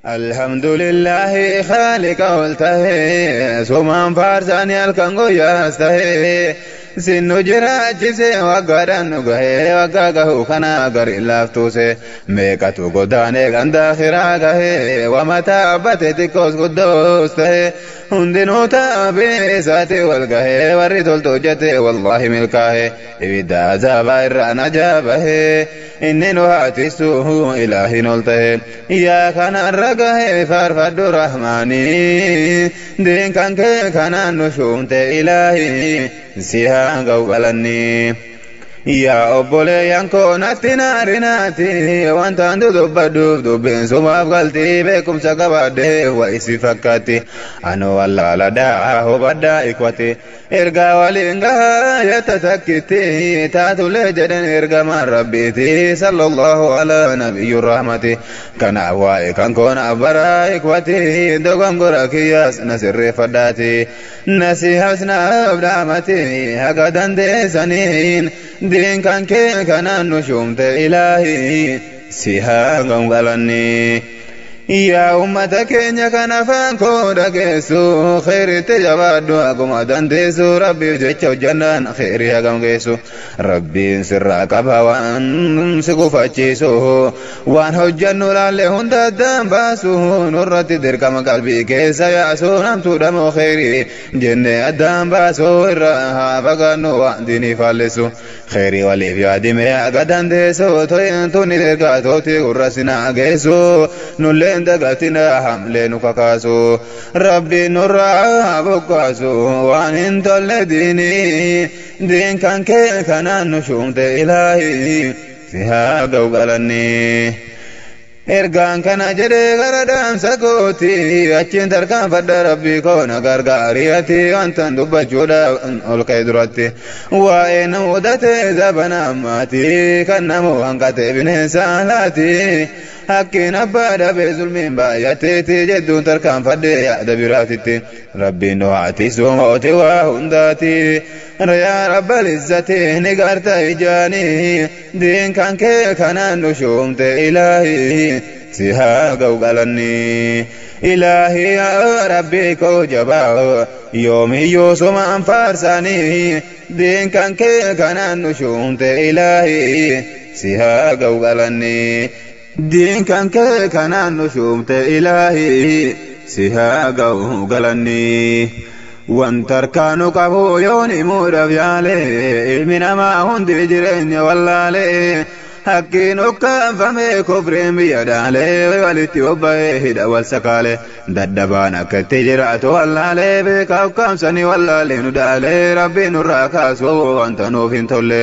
الحمد لله خالق oltahe sumaan faarsanii halkan guyyaas tahe sinnu jiraachise waggaadhaan nu gahee waggaa gahuu kana gari laaftuuse meeqatu godaanee ganda akhiraa gahee wamataa abbate xiqqoos guddoos tahe hundinuu taabee isaati wal gahee warri toltu hojjete wallaahi milkaahe ibidda azaabaa irraa najaa bahee inni nu haatisu ilaahin ol tahe yaa kanarra gahee faarfadhu rahmaanii diin kan kee kanaan nu shuumte ilaahii si haa ga'u galannii. Yaa obboleeyyan koo natti naarinaati wanta ani dubbadhuuf dubbiin sumaaf galtii beekumsa qabaadhee wa isi fakkaatti anu wallaaladhaa hubadhaa ikwati ergaa waliin gahaa jetta takkitti taatullee jedhan ergamaan rabbiiti sallallahu alaa nabiyyu rahmati kanaaf waa'ee kan koon abbaraa ikwati dogongora kiyyaas na sirreeffadhaati nasihaas naaf dhaamati haga dandeessaniin diin kan kee kanaan nu shuumte ilaahii si haa galanni. Yaa ummata keenya kan afaan koo dhageessu kheyritti jabaadhu akkuma dandeessu rabbiif jecha hojjannaan kheyrii hagam geessu rabbiin sirraa qaba waan si gufachiisu waan hojjannu laalle hunda addaan baasu nurratti dirqama qalbii keessa yaasu namtuudha moo kheyrii jennee addaan baasu irraa haa fagaannu waan diinii faallisu kheyrii waliif yaadime haga dandeessu tuni ergaa tooti gurra sinaa geessu nullee dagatina hamlee nu kakaasu rabbiin nurraa buqqaasu waan hin tolle diinii diin kan kee kanaan nu shuumte ilaahii si haa ga'u galannii. Ergaan kana jedhee gara dhaamsa kooti achiin tarkaanfadha rabbii koo na gargaarii ati wantan dubbachuudhaaf ol ka'e duratti waa'ee na mudate zabana ammaati kan namu hanqate bineensa laati hakkiin abbaa dhabee zulmiin baay'ateeti jedhuun tarkaanfadhe yaada biraatitti rabbiin nu haatisu mooti waa hundaati yaa rabbal izzati ni garta ijaanii diin kan kee kanaan nu shuumte ilaahii si haa ga'u galannii. Ilaahii yaa rabbii koo jabaa yoomiyyuu sumaan faarsanii diin kan kee kanaan nu shuumte ilaahii si haa ga'u galannii. Diin kan kee kanaan nu shuumte ilaahii si haa ga'u galannii. Wanta harkaanu qabu yoon himuudhaaf yaale ilmi namaa hundi jireenya wallaalee hakkiin ukkaanfame kufriin biyya dhaalee walitti bobba'ee hidha wal sakaale daddabaan akka itti jiraatu wallaalee beekaa ukkaamsanii wallaalee nu dhaalee rabbiin nurraa kaasu wanta nuuf hin tolle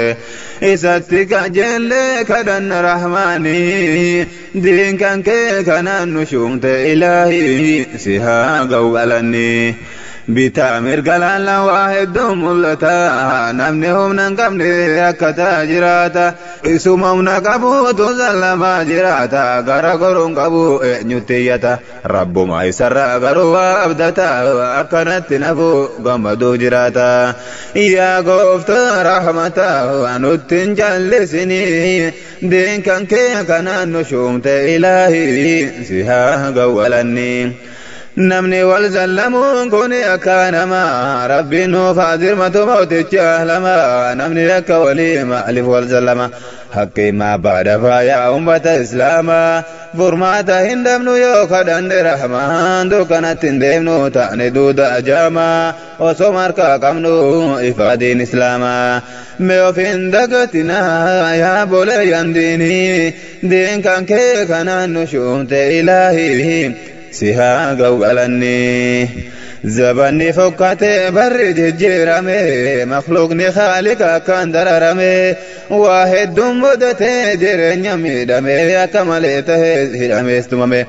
isatti qajeellee kadhanna rahmaanii diin kan kee kanaan nu shuumte ilaahii si haa ga'u galannii. Bitaa mirga laallaan waa hedduun mul'ata namni humna hin qabne akkataa jiraata isuma humna qabuutu zallamaa jiraata gara goruun qabu eenyutti iyyata rabbuma isarraa garuu waa abdata akkanatti nafu gammaduuf jiraata yaa gooftaa rahmata nutti hin jallisinii diin kan kee kanaan nu shuumte ilaahii si haa gawwalannii. Namni wal zallamuun kun akka namaa rabbiin nuuf haa dirmatu mooticha lama namni akka walii maaliif wal zallama haqqii baada faayaa ummata islaamaa furmaata hin dhabnu yoo kadhanne rahmaan dukkanatti hin deemnu taane duuda ajaamaa osoo markaa qabnu ifaadiin islaamaa mee of hin dagatinaa yaa boleeyyan diinii diin kan kee kanaan nu shuumte ilaahii si haa ga'u galannii. Zabanni fokkatee barri jijjiirame makhluuqni khaalika akkaan dararame waa hedduun mudatee jireenya miidhame akka malee tahee hidhamees tumame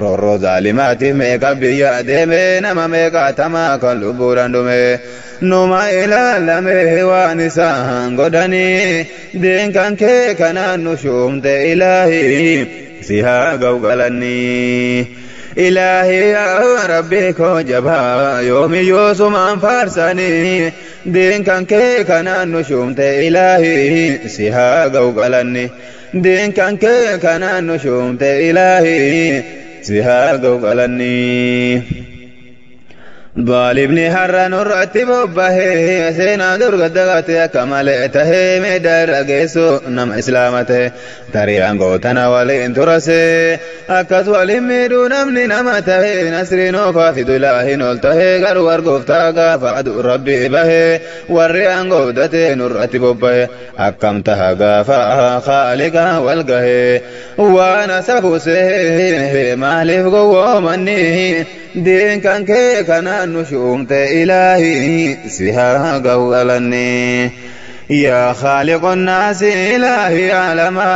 roorroo zaalimaatiif meeqa biyya deeme nama meeqaatamaa kan lubbuudhaan dhume numa ilaalame waan isaan godhanii diin kan kee kanaan nu shuumte ilaahii si haa ga'u galannii. Ilaahii yaa rabbii koo jabaa yoomiyyuu sumaan faarsanii diin kan kee kanaan nu shuumte ilaahii si haa ga'u galanni diin kan kee kanaan nu shuumte ilaahii si haa ga'u galanni. Dhaalibni har'a nurratti bobbahee seenaa durga akka malee tahee miidhaa irra geessu nama islaama ta'e tarii aangoo tana waliin turase akkas waliin miidhuu namni nama tahee nasriin oofaa fidu ilaahin ol tahee garuu argooftaa gaafa aduu rabbi bahee warri aangoo datee nurratti bobbahe akkam taha gaafa khaaliqa wal gahee waan asa buusee maaliif gowwoomanni diin kan kee kanaan نشومت إلهي سها قولني يا خالق الناس إلهي عالما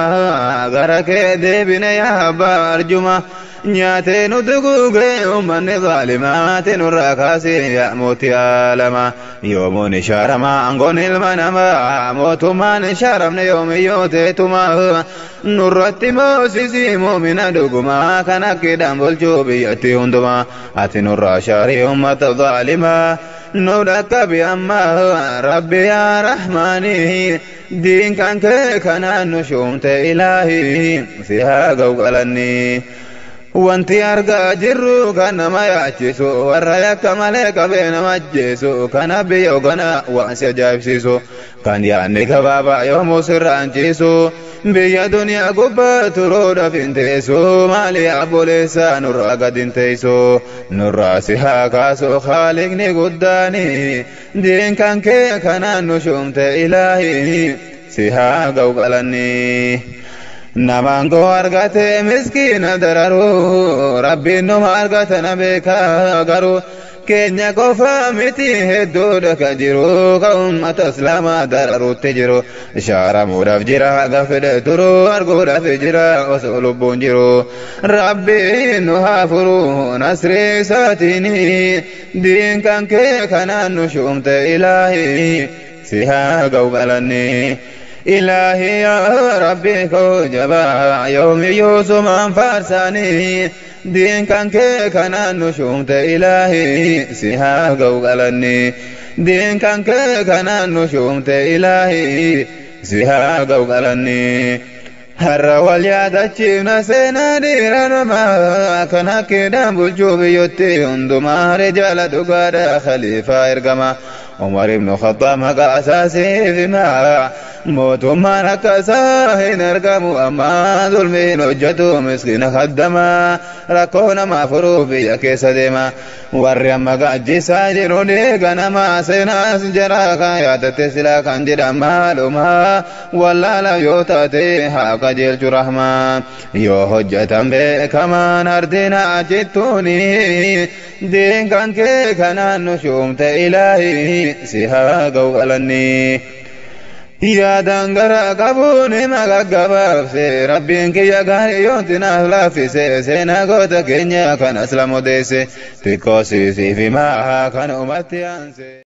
غرك دبن يا بارجما nyaatee nu duguugee uummanni zaalimaati nurraa kaasee yaa mootii aalamaa yoomuun ishaaramaa aangoon ilma namaa mootummaan ishaaramne yoomiyyuu teetumaa nurratti moosisii muumina dhugumaa kan akkiidhaan bulchuu biyyattii hundumaa ati nurraa shaarii uummata zaalimaa nu dhaqqabi ammaa rabbi yaa rahmaanii diin kan kee kanaan nu shuumte ilaahii si haa ga'u galannii. Wanti argaa jirru kan nama yaachisu warra yakka malee qabee nama ajjeesu kan biyya hoogganaa waan si ajaa'ibsiisu kan yaadni gabaabaa yoomuu sirraan ciisu biyya duniyaa gubbaa turuudhaaf hin teessu maali abboleessaa nurraa gad hin teessu nurraa si haa kaasu haaliqni guddaani diin kan kee kanaan nu shuumte ilaahii si haa ga'u galannii. Namaan koo argate miskiina dararuu rabbiin numa argata na beekaa garuu keenya qofa miti hedduudha ka jiru ka ummata islaamaa dararuutti jiru shaaramuudhaaf jira haga fedhe turu arguudhaaf jira osoo lubbuun jiru rabbiin nu haa furu nasrii isaatiin diin kan kee kanaan nu shuumte ilaahii si haa ga'u galannii. إلهي يا ربي كوجبا يوم يوسف فارساني دين كان كي كان نشومت إلهي سها قوغلني دين كان كي كان نشومت إلهي سها قوغلني har'a wal yaadachiifna seenaa dhiira namaa kan akkiidhaan bulchuu biyyootti hundumaa rijaala dhugaadha khaliifaa ergama Umar ibn Khattaab maqaa isaasiif himaa mootummaan akka isaa hin argamu ammaa zulmiin hojjetu miskiina khaddamaa rakkoo namaa furuuf biyya keessa deema warri amma gaajjisaa jiru dhiiga namaa seenaas jaraa kan yaadatte silaa kan jedhan maalumaa wallaala yoo taate haa qajeelchu rahmaa yoo hojjetan beekamaan ardina ajittuuni diin kan kee kanaan nu shuumte ilaahii si haa ga'u galannii. Yaadaan gara qabuun hima gaggabaabse rabbiin kiyya gaarii yoonti naaf laaffise seenaa goota keenya kan aslam odeesse xiqqoo siisiif himaa kan ummatti aanse.